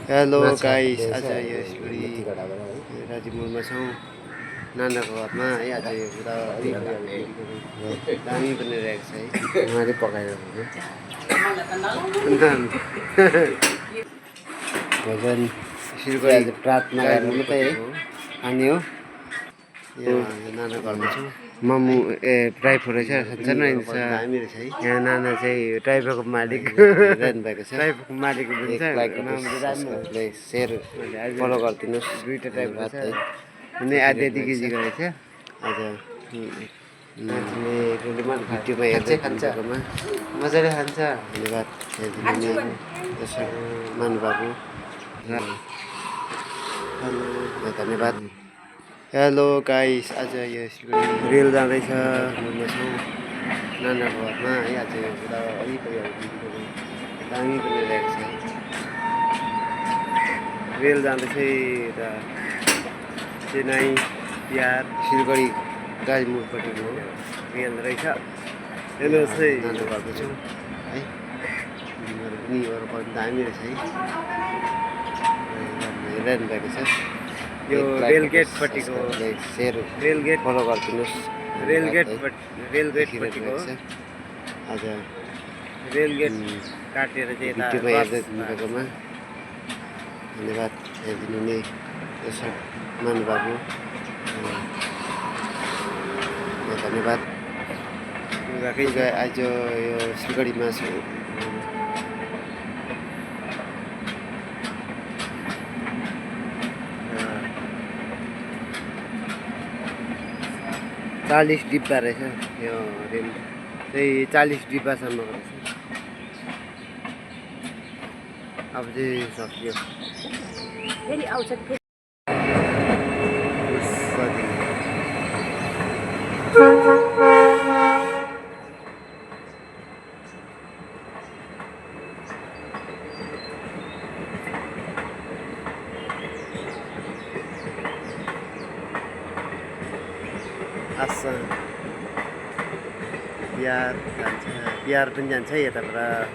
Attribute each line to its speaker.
Speaker 1: Hello guys, आज यो सिलगढी राजीव मोडमा छौँ नानाको घरमा है। आज यो पुरा दामी बनिरहेको छ है। उहाँले पकाएर भोजन सिलगढी प्रार्थना गरेर मात्रै है खाने हो। नानाको घरमा छौँ। मोमो ड्राइभर रहेछ, सानसानो रहेछ। यहाँ नाना चाहिँ ड्राइभरको मालिक रहनुभएको छ। ड्राइभरको मालिक हुन्छ। सेयर फलो गरिदिनुहोस्। दुईवटा ड्राइभर छ। उनी आधी केजी गरेको छ। आज भिडियोमा हेर्दै खान्छमा मजाले खान्छ। धन्यवाद मान्नुभएको धन्यवाद। हेलो गाइस, आज यो सिलगढी रेल जाँदैछ। मोडमा छौँ नानाको घरमा है। आज यो पुरा वरिपरि दामी बनिरहेको छ। रेल जाँदैछ र चेन्नई बिहार सिलगढी गाजीमुडपट्टिको रेल रहेछ। हेर्नुहोस् है, नानाको घरको छौँ है। पनि दामी रहेछ है। हेरिरहनु भएको छ। यो रेलगेटपट्टिको रेलगेट फलो गरिदिनुहोस्। रेलगेटपट्टिको आज रेलगेट काटेर चाहिँ भिडियोमा हेर्दै दिनुभएकोमा धन्यवाद। हेरिदिनु नै यसो मान्नुभएको धन्यवाद। आज यो सिलगढीमा छु। 40 डिब्बा रहेछ यो रेल चाहिँ 40 डिब्बासम्मको रहेछ। अब चाहिँ सक्यो। फेरि आउँछ आसाम बिहार जान्छ। बिहार पनि जान्छ यताबाट।